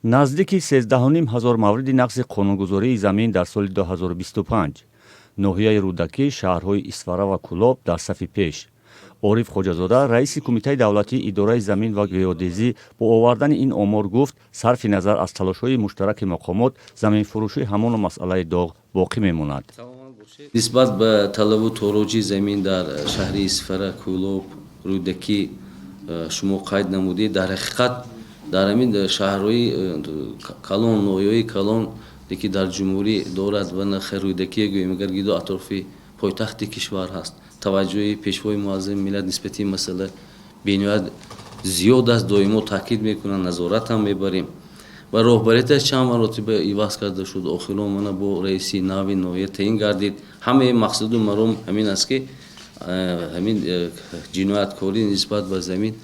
Наздики 13,5 ҳазор мавриди нақзи қонунгузории замин дар соли 2025. Ноҳияи Рӯдакӣ, шаҳрҳои Исфара ва Кӯлоб дар сафи пеш. Ориф Хоҷазода, раиси Кумитаи давлатии идораи замин ва геодезӣ, бо овардани ин омор гуфт, сарфи назар аз талошҳои муштараки мақомот, заминфурӯшӣ ҳамоно масъалаи доғ боқӣ мемонад. Нисбат ба талабу тороҷи замин дар шаҳри Исфара, Кӯлоб, Рӯдакӣ шумо қайд намудед, дар ҳақиқат дар ҳамин шаҳрҳои калон, ноҳияҳои калон, ки дар ҷумҳурӣ дорад ва Рӯдакие гӯем, агар гирду атрофи пойтахти кишвар ҳаст, таваҷҷӯҳи Пешвои муаззами миллат нисбати ин масъала бениҳоят зиёд аст. Доимо таъкид мекунанд, назорат ҳам мебарем ва роҳбарияташ чанд маротиба иваз карда шуд. Охирон мана бо раиси нави ноҳия таъин гардид. Ҳамаи мақсаду маром ҳамин аст, ки ҳамин ҷинояткорӣ нисбат ба замин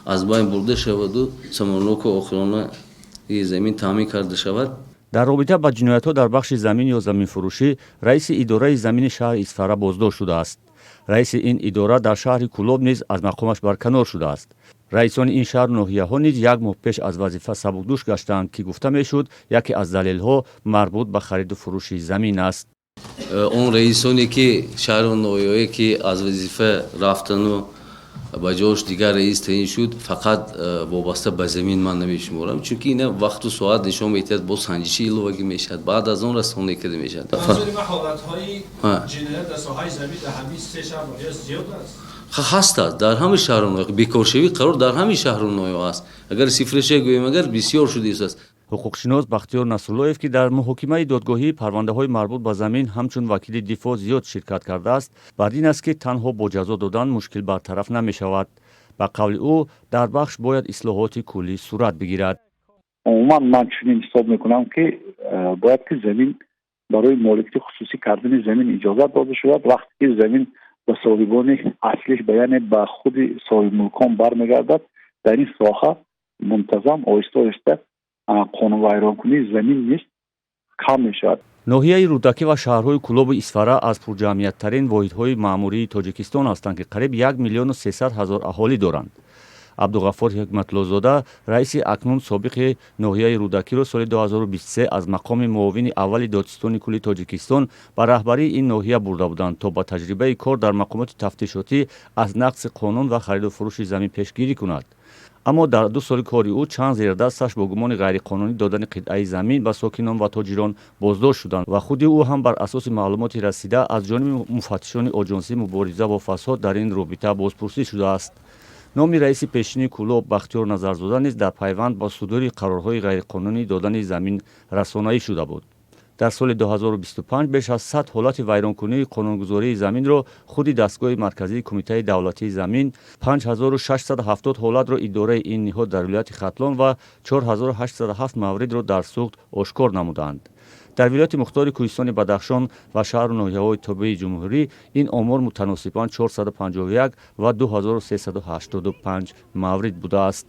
аз байн бурда шаваду самарноку оқилонаи замин таъмин карда шавад. Дар робита ба ҷиноятҳо дар бахши замин ё заминфурӯшӣ раиси идораи замини шаҳри Исфара боздошт шудааст. Раиси ин идора дар шаҳри Кӯлоб низ аз мақомаш барканор шудааст. Раисони ин шаҳру ноҳияҳо низ як моҳ пеш аз вазифа сабукдӯш гаштаанд, ки гуфта мешуд, яке аз далелҳо марбут ба хариду фурӯши замин аст. Он раисоне ки шаҳру ноҳияҳое ки аз вазифа рафтану ба ҷош дигар раис таъин шуд, фақат вобаста ба замин ман намешуморам, чунки ина вақту соат нишон медиҳад, бо санҷиши иловагӣ мешавад, баъд аз он расонае карда мешавад. Ҷиноят дар соҳаи замин дар ҳамин се шаҳр ноҳия зиёд аст? Ҳастад, дар ҳамаи шаҳру ноҳия. Бекоршавӣ қарор дар ҳамаи шаҳру ноҳия аст. Агар сифраша гӯем, агар бисёр шудааст. Ҳуқуқшинос Бахтиёр Насруллоев, ки дар муҳокимаи додгоҳии парвандаҳои марбут ба замин ҳамчун вакили дифоъ зиёд ширкат кардааст, бар ин аст, ки танҳо бо ҷазо додан мушкил бартараф намешавад. Ба қавли ӯ, дар бахш бояд ислоҳоти куллӣ сурат бигирад. Умуман ман чунин ҳисоб мекунам, ки бояд ки замин барои моликияти хусусӣ кардани замин иҷозат дода шавад. Вақте ки замин ба соҳибони аслиш, ба яъне ба худи соҳибмулкон бармегардад, дар ин соҳа мунтазам оҳиста оҳиста қонунвайронкунии замин низ кам мешавад. Ноҳияи Рӯдакӣ ва шаҳрҳои Кӯлобу Исфара аз пурҷамъияттарин воҳидҳои маъмурии Тоҷикистон ҳастанд, ки қариб 1 300 000 аҳолӣ доранд. Абдуғаффор Ҳикматллозода, раиси акнун собиқи ноҳияи Рӯдакиро соли 2023 аз мақоми муовини аввали додситони кулли Тоҷикистон ба раҳбарии ин ноҳия бурда буданд, то ба таҷрибаи кор дар мақомоти тафтишотӣ аз нақзи қонун ва хариду фурӯши замин пешгирӣ кунад. Аммо дар 2 соли кори ӯ чанд зердасташ бо гумони ғайриқонунӣ додани қитъаи замин ба сокинон ва тоҷирон боздошт шуданд ва худи ӯ ҳам бар асоси маълумоти расида аз ҷониби муфаттишони Оҷонсии мубориза бо фасод дар ин робита бозпурсӣ шудааст. Номи раиси пешини Кӯлоб Бахтиёр Назарзода низ дар пайванд ба судури қарорҳои ғайриқонунӣ додани замин расонаӣ шуда буд. Дар соли 2025 беш аз 100 ҳолати вайронкунии қонунгузории заминро худи дастгоҳи марказии Кумитаи давлатии замин, 5670 ҳолатро идораи ин ниҳод дар вилояти Хатлон ва 4807 мавридро дар Суғд ошкор намуданд. Дар вилояти мухтори Кӯҳистони Бадахшон ва шаҳру ноҳияҳои тобеи ҷумҳурӣ ин омор мутаносибан 451 ва 2385 маврид будааст.